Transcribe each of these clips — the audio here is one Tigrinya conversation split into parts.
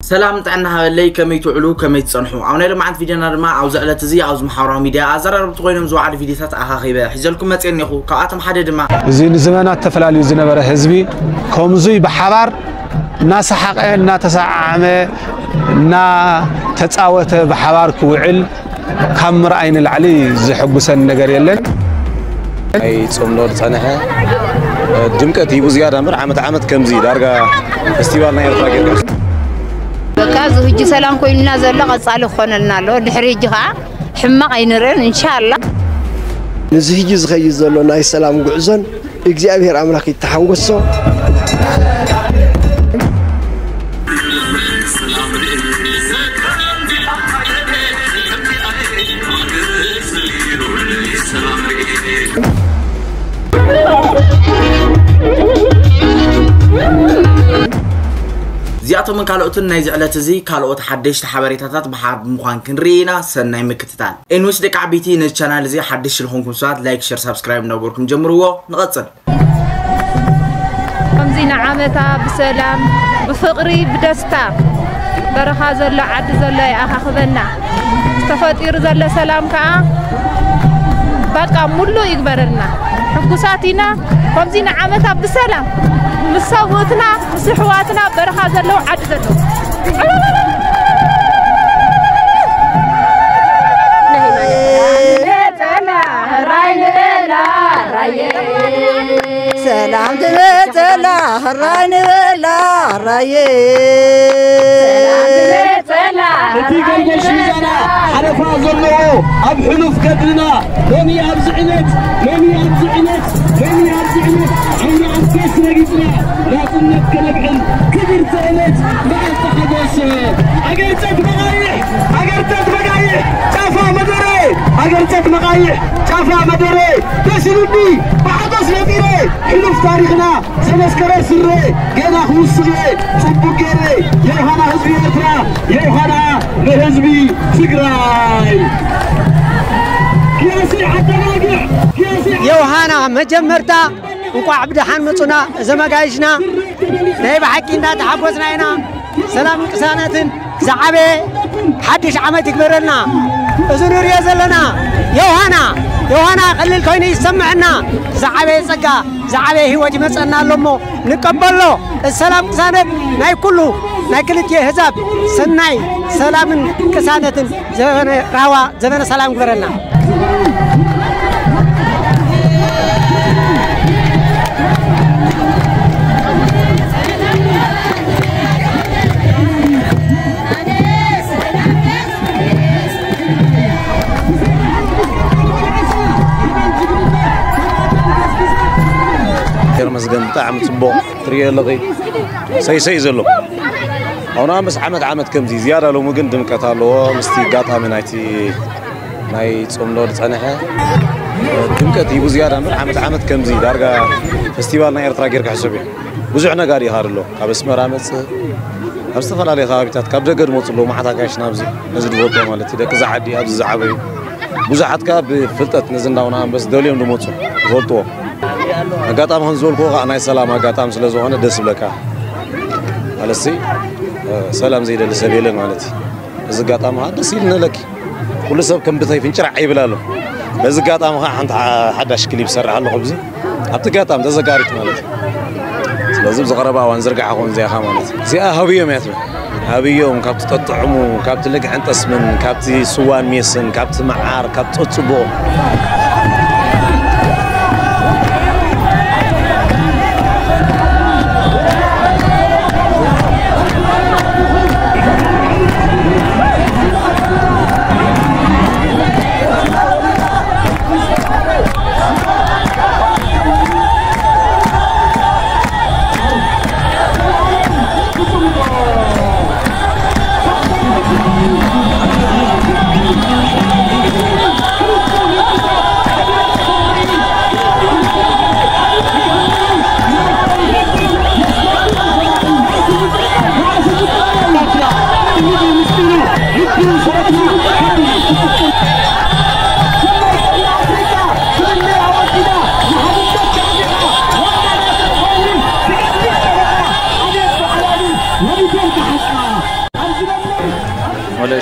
ሰላም ጥዕና ሃበለይ፣ ከመይ ትውዕሉ፣ ከመይ ትጸንሑ? ኣብ ናይ ሎማዓንቲ ቪድዮና ድማ ኣብዚ ዕለት እዚ ኣብዚ ማሕበራዊ ሚድያ ኣዘራረብቲ ኮይኖም ዝወዓሉ ቪድዮታት ኣኻኺበ ሒዘልኩም መጽየ እኒኹ። ካብኣቶም ሓደ ድማ እዚ ንዘመናት ተፈላልዩ ዝነበረ ህዝቢ ከምዙይ ብሓባር እናሰሓቐ፣ እናተሰዓዓመ፣ እናተጻወተ ብሓባር ክውዕል ካብ ምርኣይ ንላዕሊ ዘሐጉሰኒ ነገር የለን። ናይ ጾም ዶ ዝጸንሐ ድምቀት ሂቡ ዝያዳ እምበር ዓመት ዓመት ከምዚ ዳርጋ ፌስቲቫል ናይ ኤርትራ ጌርካ። በቃ እዚ ሕጂ ሰላም ኮይኑና ዘሎ ቀጻሊ ክኾነልና ኣለዎ። ድሕሪ ሕጂ ኸዓ ሕማቕ ኣይንርእን እንሻላ። ንዚ ሕጂ ዝኸይድ ዘሎ ናይ ሰላም ጉዕዞን እግዚኣብሔር ኣምላኽ ይተሓንጎሶ። እዚኣቶምን ካልኦትን ናይዚ ዕለት እዚ ካልኦት ሓደሽቲ ሓበሬታታት ብሓር ብምዃን ክንርኢ ኢና። ሰናይ ምክትታል። ኤንዊስ ደቂ ዓበይቲ፣ ነዚ ቻናል እዚ ሓደሽ ዝኾንኩም ሰባት ላይክ፣ ሸር፣ ሳብስክራይብ እንዳገበርኩም ጀምርዎ። ንቐጽል። ከምዚ ንዓመታ ብሰላም ብፍቕሪ ብደስታ በረኻ ዘሎ ዓዲ ዘሎ ይኣኻኽበና። ተፈጢሩ ዘሎ ሰላም ከዓ በቃ ሙሉእ ይግበረልና። ሕጉሳት ኢና። ከምዚ ንዓመታ ብሰላም ምስ ሰብኡትና ምስ ኣሕዋትና በረኻ ዘለዉ ዓዲ ዘለዉ ሰላም ትመጸላ፣ ሕራይ ንበላ፣ ሕራየ። እቲ ገልገሽ ሚዛና ሓለፋ ዘለዎ ኣብ ሕሉፍ ገድልና ሎሚ ኣብዚ ዕለት፣ ሎሚ ኣብዚ ዕለት፣ ሎሚ ኣብዚ ዕለት ዓይኒ ኣንበስ ረጊጽና ናጽነት ከነብዕል ክብርቲ ዕለት መዓልቲ ሓጎስ። ሃገር ጸት መቓይሕ፣ ሃገር ጸት መቓይሕ ጫፋ መደረ፣ ሃገር ጸት መቓይሕ ጫፋ መደረ ተሽሉኒ ብሓጎስ ነጢረ ሕሉፍ ታሪኽና ዘመስከረ ስረ ገና ክውስኽ እየ ጽቡቕ ገይረ። ዮሃና ህዝቢ ኤርትራ፣ ዮሃና ንህዝቢ ትግራይ። ኪያሲ ኣተናግዕ፣ ኪያሲ ዮሃና መጀመርታ እንቋዕ ብደሓን መጹና። እዞም ኣጋይሽና ናይ ብሓቂ እንዳተሓጎስና ኢና። ሰላምን ቅሳነትን ዝዓበየ ሓድሽ ዓመት ይግበረልና። እዚ ንሪኦ ዘለና ዮሃና፣ ዮሃና ቀሊል ኮይኑ ይሰምዐና። ዝዓበየ ጸጋ፣ ዝዓበየ ህይወት ይመጸና ኣሎ እሞ ንቀበሎ። እዚ ሰላም ቅሳነት ናይ ኩሉ፣ ናይ ክልቲኡ ህዛብ ሰናይ ሰላምን ቅሳነትን ዘበነ ራህዋ፣ ዘበነ ሰላም ግበረልና። ተመስገን፣ ብጣዕሚ ጽቡቕ ትርእዮ ኣለኺ። ሰይሰይ ዘሎ። ኣሁን ምስ ዓመት ዓመት ከምዚ ዝያዳ ሎሚ ግን ድምቀት ኣለዎ። ምስቲ ኣጋጣሚ ናይቲ ናይ ጾም ዶ ዝጸንሐ ድምቀት ሂቡ ዝያዳ እምበር ዓመት ዓመት ከምዚ ዳርጋ ፌስቲቫል ናይ ኤርትራ ጌርካ ሕሰብ እዩ። ብዙሕ ነጋዲ ኢኻ ኣሎ። ካብ ኣስመራ መጽእ፣ ካብ ዝተፈላለዩ ከባቢታት፣ ካብ ደገ ዝመጹ ኣለዉ። መዓት ኣጋይሽ ናብዚ፣ ነዚ ዝፈልጦ ማለት እዩ። ደቂ እዛ ዓዲ ኣብዚ ዝዓበዩ። ብዙሓት ከኣ ብፍልጠት ነዚ እንዳውና ኣንበስ ደልዮም ዝመጹ ዝፈልጥዎ። ኣጋጣሚ ከም ዝበልክዎ ከኣ ናይ ሰላም ኣጋጣሚ ስለ ዝኾነ ደስ ይብለካ። ማለትሲ፣ እ፣ ሰላም ዘይደሊ ሰብ የለን ማለት እዩ። እዚ ኣጋጣሚ ከኣ ደስ ኢልኒ ኣለኪ። ኩሉ ሰብ ከም ብተይ ፍንጭራዕ ይብል ኣሎ። በዚ ኣጋጣሚ ከኣ ሓንቲ ሓ-፣ ሓዳሽ ክሊፕ ይሰርሕ ኣለኹ ኣብዚ። ኣብቲ ኣጋጣሚ ተዘካሪት ማለት እዩ። ስለዚ ብዝቐረባ እዋን ዝርግሓ ክኾን እዚኣ ኢኻ ማለት እዩ። እዚኣ ሃብዮም እያ ትብል። ሃብዮም ካብቲ ጠጥዕሙ፣ ካብቲ ልግዕን ጠስምን፣ ካብቲ ስዋን ሜስን፣ ካብቲ መዓር፣ ካብቲ ጸጽቦ።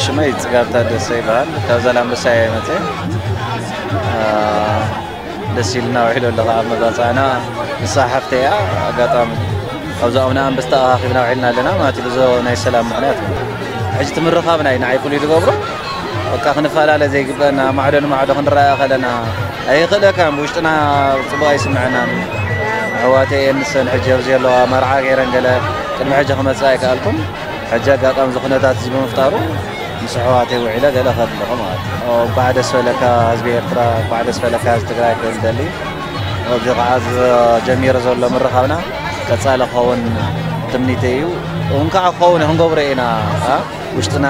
ሽመይ ጽጋብ ታደሰ ይበሃል። ካብ ዛላምበሳ እየ መጽእ። ደስ ኢልና ውዒሉ ኣለኻ ኣብ መባጻዕና። ንሳ ሓፍተይ እያ። ኣጋጣሚ ኣብዛ እምና ኣንበስታ ኣኻኺብና ውዒልና ኣለና ማለት እዩ። ብዞ ናይ ሰላም ምኽንያት ሕጂ ትምርኻብና እዩ ንዓይ ፍሉይ ዝገብሮ። በቃ ክንፈላለ ዘይግበና ማዕዶ ንማዕዶ ክንረኣያ ከለና ኣይኽእለካን። ብውሽጥና ጽቡቕ ኣይስምዐናን። ኣሕዋተይ እየን ንሰን ሕጂ ኣብዚ ኣለዋ። መርዓ ገይረን ገለ ቅድሚ ሕጂ ክመጽእ ኣይከኣልኩን። ሕጂ ኣጋጣሚ እዚ ኩነታት እዚ ብምፍጣሩ ምስ ኣሕዋተይ ውዒለ ገለ ከድለኹ ማለት እዩ። እንኳዕ ደስ በለካ ህዝቢ ኤርትራ፣ እንኳዕ ደስ በለካ ህዝቢ ትግራይ ክብል ደሊ። እዚ ከዓ ጀሚሩ ዘሎ ምርኻብና ቀጻሊ ክኸውን ትምኒተይ እዩ። እውን ከዓ ክኸውን ክንገብሮ ኢና። ውሽጥና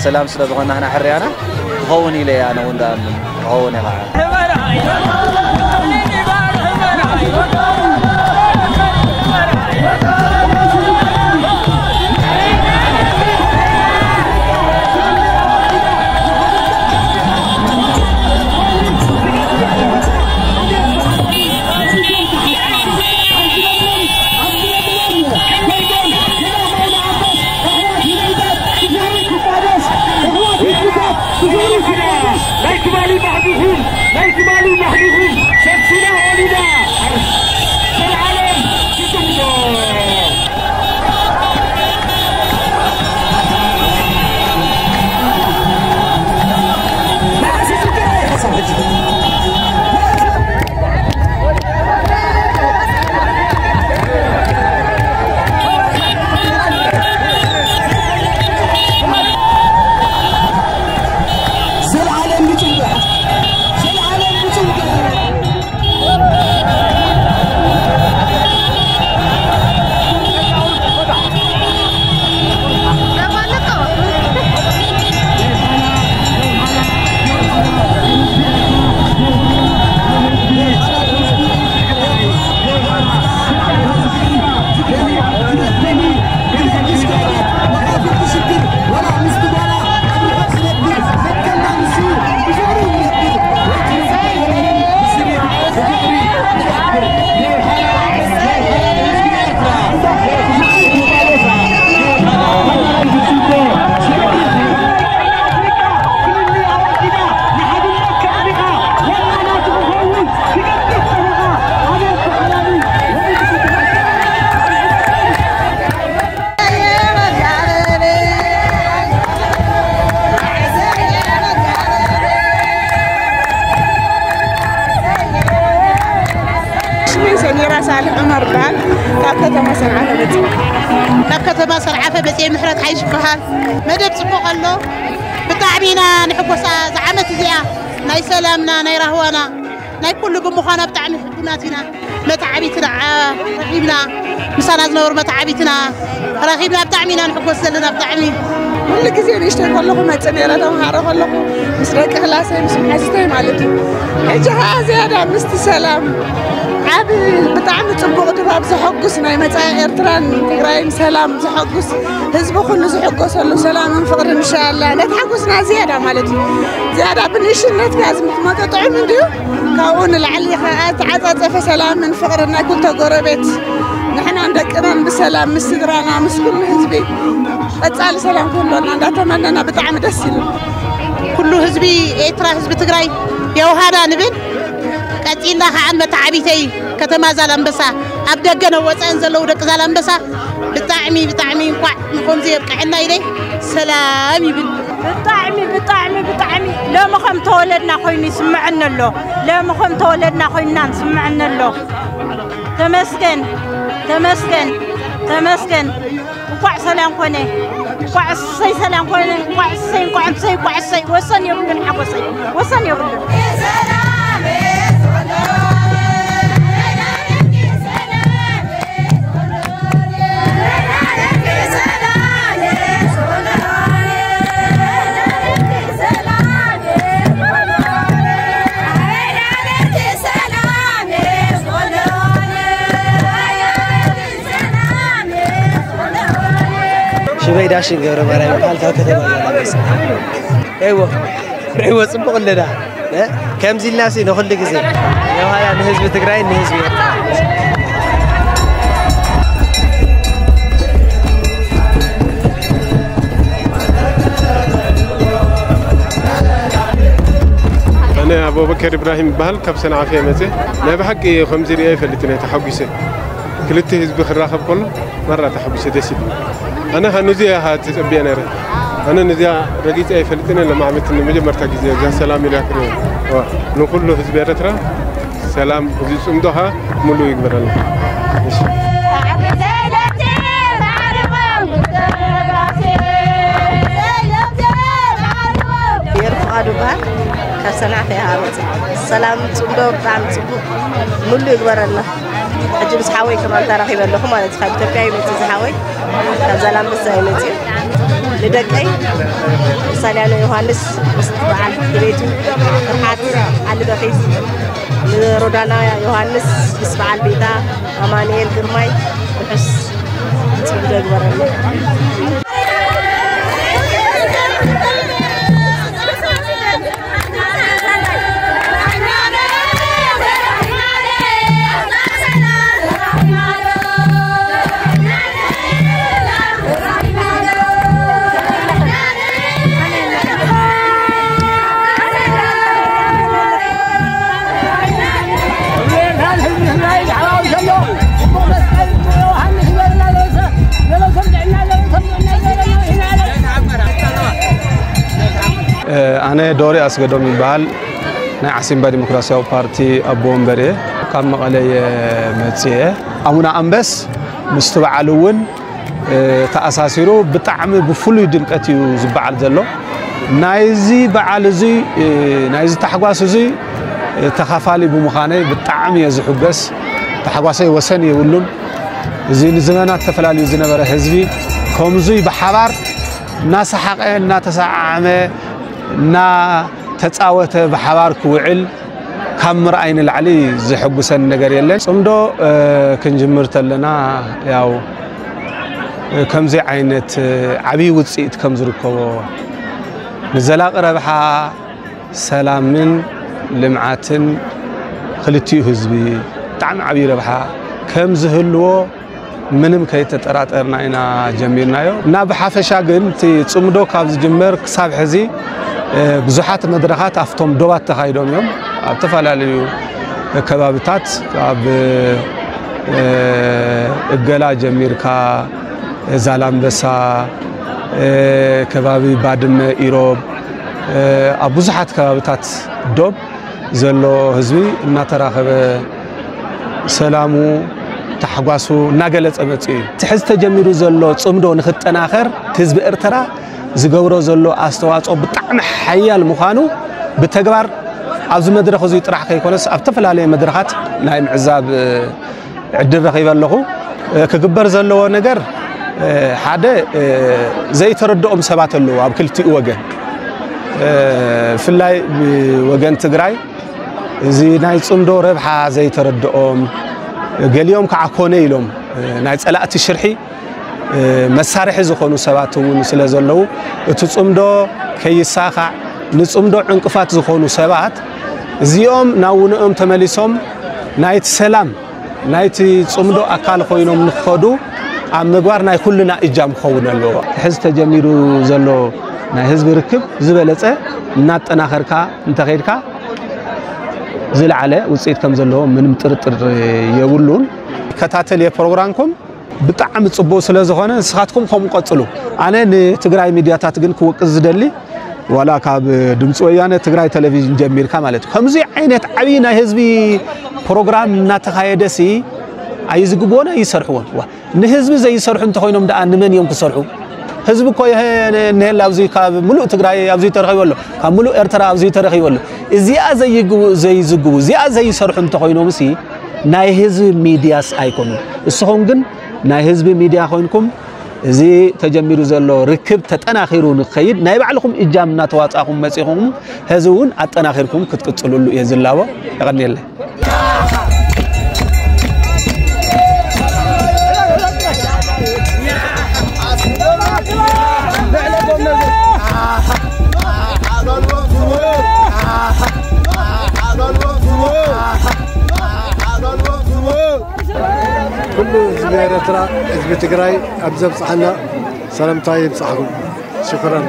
ሰላም ስለ ዝኾንና ንሕና ሕርያና ክኸውን ኢለ እየ ኣነ እውን ደኣ ክኸውን እየ ከዓ። ናይ ትማሊ ባህግኹም፣ ናይ ትማሊ ባህግኹም ሰብሲና ወሊዳ። ዘልዓለም ትጽንቶ። ሽመይ ሰሚራ ሳልሕ ዑመር ይበሃል። ካብ ከተማ ሰንዓፈ መፅእ። ካብ ከተማ ሰንዓፈ መፅእ። ምሕረት ሓይሽ ይበሃል። መደብ ፅቡቕ ኣሎ። ብጣዕሚ ኢና ንሕጎሳ። ዝዓመት እዚኣ ናይ ሰላምና ናይ ራህዋና ናይ ኩሉ ብምዃና ብጣዕሚ ሕጉናት ኢና። መተዓቢትና ረኺብና፣ ምሳና ዝነበሩ መተዓቢትና ረኺብና ብጣዕሚ ኢና ንሕጎስ ዘለና። ብጣዕሚ ኩሉ ግዜ ንእሽተይ ከለኹ መፅእ ነይረ፣ ተምሃሮ ከለኹ ምስ ደቂ ክላሰይ ምስ መሓዙተይ ማለት እዩ። ሕጂ ከዓ ዝያዳ ምስቲ ሰላም ዓቢ ብጣዕሚ ፅቡቕ ድባብ ዘሐጉስ ናይ መፃኢ ኤርትራን ትግራይን ሰላም ዘሐጉስ ህዝቢ ኩሉ ዝሕጎሰሉ ሰላምን ፍቕርን እንሻላ ነቲ ሓጎስና ዝያዳ ማለት እዩ። ዝያዳ ብንእሽነት ከኣ ዝምትመጠ ጥዑም እንድዩ። ካብኡ ንላዕሊ ከኣ ዝተዓጻጸፈ ሰላምን ፍቕርን ናይ ኩልተ ጎረቤት ንሕናን ደቅናን ብሰላም ምስ ስድራና ምስ ኩሉ ህዝቢ ቀጻሊ ሰላም ክህልወና እንዳተመነና ብጣዕሚ ደስ ኢሉ። ኩሉ ህዝቢ ኤርትራ ህዝቢ ትግራይ የውሃና ንብል። ቀጺልና ከኣ መተዓቢተይ ከተማ ዛላምበሳ ኣብ ደገን ኣብ ወጻእን ዘለዉ ደቂ ዛላምበሳ ብጣዕሚ ብጣዕሚ እንኳዕ ንኸምዚ የብቅዐና ኢለ ሰላም ይብል። ብጣዕሚ ብጣዕሚ ብጣዕሚ ሎሚ ከም ተወለድና ኮይኑ ይስምዐኒ ኣሎ። ሎሚ ከም ተወለድና ኮይንና ይስምዐኒ ኣሎ። ተመስገን ተመስገን ተመስገን። እንኳዕ ሰላም ኮነ። እንኳዕ እሰይ ሰላም ኮነ። እንኳዕ እሰይ እንኳዕ እሰይ እንኳዕ እሰይ። ወሰን የብሉን ሓጎሰይ ወሰን የብሉን። ሽመይ ዳሽን ገብረ ማርያም ይበሃል። ካብ ከተማ ዛላንበሳ። እዎ ርእይዎ ጽቡቕ ኣለና። እ? ከምዚ ኢልና ሲ ንኹሉ ግዜ የውሃያ ንህዝቢ ትግራይ ንህዝቢ ኤርትራ። ኣቡበከር ኢብራሂም ይበሃል። ካብ ሰንዓፈ እየ መፅእ። ናይ ብሓቂ ከምዚ ሪአ ኣይፈልጥን እየ ተሓጒሰ። ክልተ ህዝቢ ክራኸብ ከሎ መራ ተሓጒሰ፣ ደስ ኢሉ። ኣነ ካብ ነዚ እየ ተፀቢየ ነይረ። ኣነ ነዚኣ ረጊፀ ኣይፈልጥን እየ። ለማዕበትን ንመጀመርታ ግዜ እዛ ሰላም ኢላ ክሪኦ። እዋ፣ ንኩሉ ህዝቢ ኤረትራ ሰላም፣ እዚ ጽምዶ ኸኣ ምሉእ ይግበረልና። እሺ። የርፍቓዱ በሃል ካብ ሰንዓፈ እየ መጽእ። ሰላም ጽምዶ ብጣዕሚ ጽቡቕ፣ ምሉእ ይግበረልና። ሕጂ ምስ ሓወይ ከማን ተራኺበ ኣለኹ ማለት እዩ። ካብ ኢትዮጵያ ይመጽእ ዝሓወይ፣ ካብ ዛላምበሳ ይመጽእ። ንደቀይ ሳልያኖ ዮሃንስ ምስ በዓል ቤቱ፣ ፍርሓት ዓሊ በኺስ፣ ንሮዳና ዮሃንስ ምስ በዓል ቤታ፣ ኣማኑኤል ግርማይ፣ ርሑስ ጽምዶ ይግበረልና። ኣነ ዶሪ ኣስገዶም ይበሃል። ናይ ዓሲምባ ዲሞክራሲያዊ ፓርቲ ኣቦ ወንበር እየ። ካብ መቐለ እየ መፅየ። ኣቡነ ኣንበስ ምስቲ በዓል እውን፣ እ፣ ተኣሳሲሩ ብጣዕሚ ብፍሉይ ድምቀት እዩ ዝበዓል ዘሎ። ናይዚ በዓል እዙይ፣ እ፣ ናይዚ ታሕጓስ እዙይ፣ እ፣ ተኻፋሊ ብምዃነይ ብጣዕሚ እየ ዝሕጎስ። ታሕጓሰይ ወሰን የብሉን። እዚ ንዘመናት ተፈላልዩ ዝነበረ ህዝቢ ከምዙይ ብሓባር እናሰሓቐ፣ እናተሰዓዓመ፣ እናተጻወተ ብሓባር ክውዕል ካብ ምርኣይ ንላዕሊ ዘሐጉሰኒ ነገር የለን። ጽምዶ፣ እ፣ ክንጅምር ተለና ያው፣ እ፣ ከምዚ ዓይነት፣ እ፣ ዓብዪ ውጽኢት ከም ዝርከቦ፣ ንዘላቒ ረብሓ ሰላምን ልምዓትን ክልቲኡ ህዝቢ ብጣዕሚ ዓብዪ ረብሓ ከም ዝህልዎ ምንም ከይተጠራጠርና ኢና ጀሚርናዮ። እና ብሓፈሻ ግን እቲ ጽምዶ ካብ ዝጅመር ክሳብ ሕዚ፣ እ፣ ብዙሓት መድረኻት ኣብቶም ዶባት ተኻይዶም እዮም። ኣብ ዝተፈላለዩ ከባብታት፣ ኣብ፣ እ፣ እገላ ጀሚርካ፣ ዛላምበሳ፣ እ፣ ከባቢ ባድመ፣ ኢሮብ፣ እ፣ ኣብ ብዙሓት ከባብታት ዶብ ዘሎ ህዝቢ እናተራኸበ ሰላሙ ታሕጓሱ እናገለጸ መጺኡ እዩ። እቲ ሕዚ ተጀሚሩ ዘሎ ጽምዶ ንኽጠናኸር እቲ ህዝቢ ኤርትራ ዝገብሮ ዘሎ ኣስተዋጽኦ ብጣዕሚ ሓያል ምዃኑ ብተግባር ኣብዚ መድረኽ እዙይ ጥራሕ ከይኮነስ ኣብ ዝተፈላለየ መድረኻት ናይ ምዕዛብ ዕድል ረኺበ ኣለኹ። ክግበር ዘለዎ ነገር ሓደ ዘይተረድኦም ሰባት ኣለዉ ኣብ ክልቲኡ ወገን፣ ብፍላይ ብወገን ትግራይ እዚ ናይ ጽምዶ ረብሓ ዘይተረድኦም፣ ገሊኦም ከዓ ኮነ ኢሎም ናይ ጸላእቲ ሽርሒ መሳርሒ ዝኾኑ ሰባት እውን ስለ ዘለዉ እቲ ጽምዶ ከይሳኻዕ ንጽምዶ ዕንቅፋት ዝኾኑ ሰባት እዚኦም ናብ ውንኦም ተመሊሶም ናይቲ ሰላም ናይቲ ጽምዶ ኣካል ኮይኖም ንክኸዱ ኣብ ምግባር ናይ ኩልና እጃም ክኸውን ኣለዎ። ሕዚ ተጀሚሩ ዘሎ ናይ ህዝቢ ርክብ ዝበለጸ እናጠናኸርካ እንተኸይድካ ዝለዓለ ውፅኢት ከም ዘለዎ ምንም ጥርጥር የብሉን። ይከታተል እየ ፕሮግራምኩም ብጣዕሚ ጽቡቕ ስለ ዝኾነ ንስኻትኩም ከምኡ ቀጽሉ። ኣነ ንትግራይ ሚድያታት ግን ክወቅስ ዝደሊ ዋላ ካብ ድምፂ ወያነ ትግራይ ቴሌቪዥን ጀሚርካ ማለት እዩ ከምዚ ዓይነት ዓብዪ ናይ ህዝቢ ፕሮግራም እናተኻየደ ሲ ኣይዝግብዎን ኣይሰርሕዎን። ዋ፣ ንህዝቢ ዘይሰርሑ እንተኾይኖም ደኣ ንመን እዮም ክሰርሑ? ህዝቢ እኮ ይሀ-፣ እንሄላ ኣብዚ ካብ ምሉእ ትግራይ ኣብዚ ተረኺቡ ኣሎ፣ ካብ ምሉእ ኤርትራ ኣብዚ ተረኺቡ ኣሎ። እዚኣ ዘይግቡ-፣ ዘይዝግቡ፣ እዚኣ ዘይሰርሑ እንተኾይኖም ሲ ናይ ህዝቢ ሚድያስ ኣይኮኑን። እስኹም ግን ናይ ህዝቢ ሚድያ ኮይንኩም እዚ ተጀሚሩ ዘሎ ርክብ ተጠናኺሩ ንክኸይድ ናይ ባዕልኹም እጃም እናተዋፃእኹም መፂኹም ህዝቢ እውን ኣጠናኺርኩም ክትቅፅሉሉ እየ ዝላቦ። የቐንየለይ። ኩሉ ህዝቢ ኤርትራ፣ ህዝቢ ትግራይ ኣብ ዘብጽሓና ሰላምታ ይብጻሕኩም። ሽኩራን።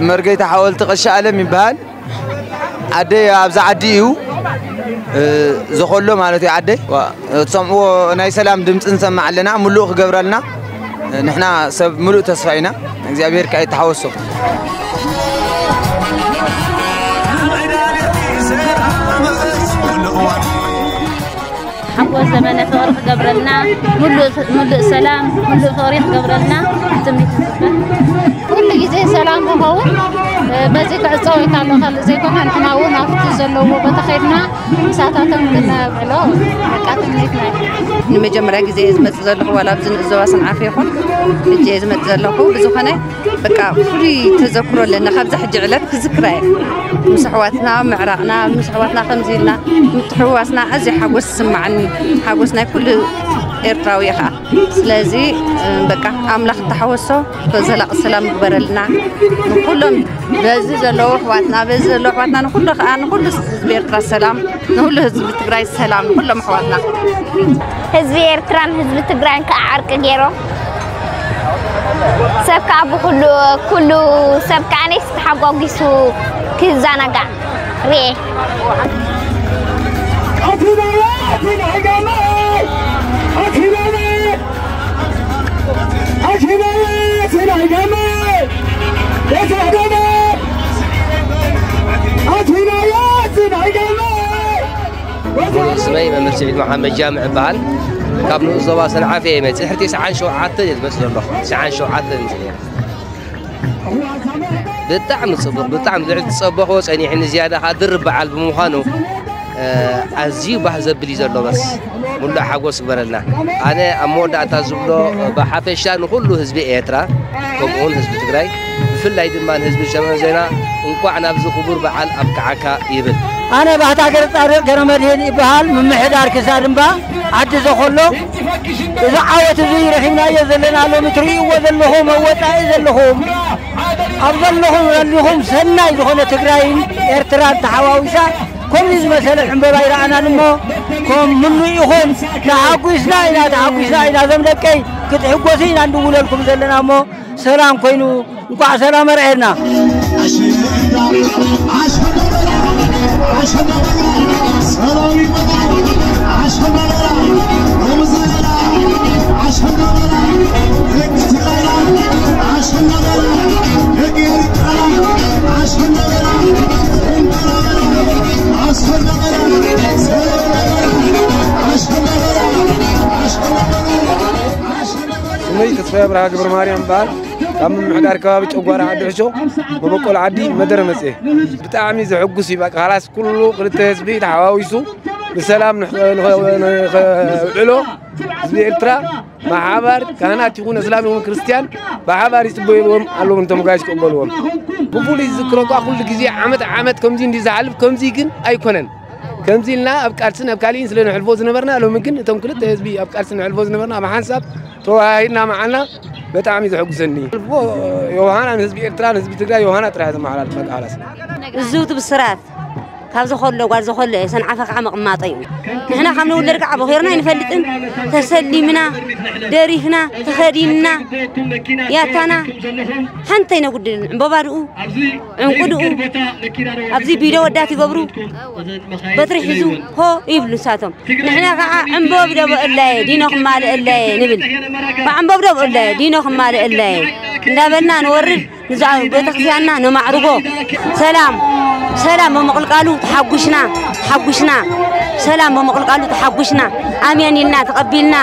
መርገይታ ሓወልቲ ቀሺ ኣለም ይበሃል። ዓደይ ኣብዚ ዓዲ እዩ፣ እ፣ ዝኸሎ ማለት እዩ። ዓደይ ዋ፣ ትሰምዕዎ ናይ ሰላም ድምፂ ንሰማዕ ኣለና። ምሉእ ክገብረልና ንሕና ሰብ ምሉእ ተስፋ ኢና። እግዚኣብሔር ከኣ ይተሓወሶ። ሓጎስ ዘመነ ፍቕሪ ክገብረልና፣ ምሉእ ሰላም፣ ምሉእ ፍቕሪ ክገብረልና ትምኒት ንገብር። ኩሉ ግዜ ሰላም ክኸውን፣ በዚ ክዕጸው እዩ ኣሎ፣ ካልእ ዘይኮነ ንሕና እውን ኣብቲ ዘለዎ ቦታ ከይድና ምሳታቶም ክነብዕሎ በቃ ትምኒትና እዩ። ንመጀመርያ ግዜ እየ ዝመጽእ ዘለኹ፣ ዋላ ኣብዚ ንዞባ ሰንዓፈ ይኹን፣ ሕጂ እየ ዝመጽእ ዘለኹ። ብዝኾነ በቃ ፍሉይ ተዘክሮ ኣለና። ካብዛ ሕጂ ዕለት ክዝክራ እየ። ምስ ኣሕዋትና ምዕራቕና፣ ምስ ኣሕዋትና ከምዚ ኢልና ምትሕውዋስና ኣዝዩ ሓጎስ ይስምዓኒ። ሓጎስ ናይ ኩሉ ኤርትራዊ እዩ ኸዓ። ስለዚ በቃ ኣምላኽ ተሓወሶ ዘላቂ ሰላም ይግበረልና። ንኩሎም በዚ ዘለዉ ኣሕዋትና፣ በዚ ዘለዉ ኣሕዋትና ንኩሉ ኸዓ ንኩሉ ህዝቢ ኤርትራ ሰላም፣ ንኩሉ ህዝቢ ትግራይ ሰላም፣ ንኩሎም ኣሕዋትና። ህዝቢ ኤርትራን ህዝቢ ትግራይን ከዓ ዕርቂ ገይሮም ሰብ ከዓ ብኩሉ ኩሉ ሰብ ከዓ ነይስ ተሓጓጒሱ ክዘናጋዕ ርኤ። ሙሉእ ስመይ መምህር ስዒድ መሓመድ ጃምዕ እበሃል። ካብ ንኡስ ዞባ ሰንዓፈ እየ መፅእ። ሕርቴ ሰዓን ሸውዓተ እየ ዝመፅእ ዘለኹ። ሰዓን ሸውዓተ እየ። ብጣዕሚ ፅቡቕ፣ ብጣዕሚ ልዕሊ ዝፀበኽዎ ፀኒሕኒ፣ ዝያዳ ከዓ ድርብ በዓል ብምዃኑ ኣዝዩ ባህ ዘብል እዩ ዘሎ። በስ ሙሉእ ሓጎስ ግበረልና። ኣነ ኣብ መወዳእታ ዝብሎ ብሓፈሻ ንኹሉ ህዝቢ ኤርትራ ከምኡውን ህዝቢ ትግራይ ብፍላይ ድማ ንህዝቢ ሸመን ዜና እንኳዕ ናብዚ ክቡር በዓል ኣብቅዓካ ይብል። ኣነ ባህታ ገረጻድቕ ገረመድህን ይበሃል፣ ምምሕዳር ክሳድምባ ዓዲ ዘኾሎ። እዚ ዓወት እዚ ረኺብናዮ ዘለና ሎሚ ትርእይዎ ዘለኹም ኣብ ወጻኢ ዘለኹም ኣብ ዘለኹም ዘሊኹም ሰናይ ዝኾነ ትግራይን ኤርትራን ተሓዋዊሳ ከምዚ ዝመሰለ ዕምበባ ይረኣናን እሞ ከም ምሉእ ኢኹም ተሓጒስና ኢና ተሓጒስና ኢና እዞም ደቀይ ክትሕጎሱ ኢና እንድውለልኩም ዘለና እሞ ሰላም ኮይኑ እንኳዕ ሰላም ኣርኣየና። ስመይ ተስፋይ ኣብርሃ ገብረ ማርያም ይበሃል። ካብ ምምሕዳር ከባቢ ጨጓራ ዓዲ ሕሾ መበቆል ዓዲ መደረ መፅኤ። ብጣዕሚ ዘሐጉስ እዩ። በቃ ካላስ ኩሉ ክልተ ህዝቢ ተሓዋዊሱ ብሰላም ንኸውዕሎ ህዝቢ ኤርትራ ብሓባር ካህናት ይኹን እስላም ይኹን ክርስትያን ብሓባር ይፅበይዎም ኣለዎም። እንቶም ጋይስ ክቕበልዎም ብፍሉይ ዝዝክሮ እኳ ኩሉ ግዜ ዓመት ዓመት ከምዚ እንዲ ዝሓልፍ ከምዚ ግን ኣይኮነን። ከምዚ ኢልና ኣብ ቃልስን ኣብ ካሊእን ስለ ንሕልፎ ዝነበርና ሎሚ ግን እቶም ክልተ ህዝቢ ኣብ ቃልሲ ንሕልፎ ዝነበርና ብሓንሳብ ተወሃሂድና መዓልና በጣዕሚ እዩ ዘሐጉሰኒ። ሕልፎ ዮሃና ንህዝቢ ኤርትራ ንህዝቢ ትግራይ ዮሃና ጥራሕ ዘመሓላልፍ መቃላስ። እዝውቲ ብስራት ካብ ዘኸሎ ጓል ዘኸሎ እየ ሰንዓፈ ከዓ መቕማጠ እዩ። ንሕና ካብ ንውለድ ከዓ ቦኺርና ኣይንፈልጥን። ተሰሊምና ደሪፍና ተኸዲንና ያታና ሓንቲ ኣይነጉድልን። ዕምበባ ድኡ ዕንቁ ድኡ ኣብዚ ቢዶ ወዳት ይገብሩ በትሪ ሒዙ ሆ ይብሉ ንሳቶም። ንሕና ከዓ ዕምበብ ደበ እላየ ዲኖ ክማልእ እላየ ንብል። ዕምበብ ደበ እላየ ዲኖ ክማልእ እላየ እንዳበልና ንወርድ ንዛ ቤተክርስቲያንና ነማዕርጎ። ሰላም ሰላም ብምቕልቃሉ ተሓጉሽና ተሓጉሽና ሰላም ብምቕልቃሉ ተሓጉሽና ኣሜን ኢልና ተቐቢልና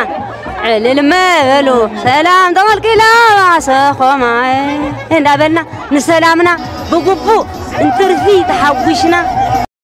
ዕልል መበሉ ሰላም ተቐልቂላ ባሰኾማይ እንዳበልና ንሰላምና ብግቡእ እንትርፊ ተሓጉሽና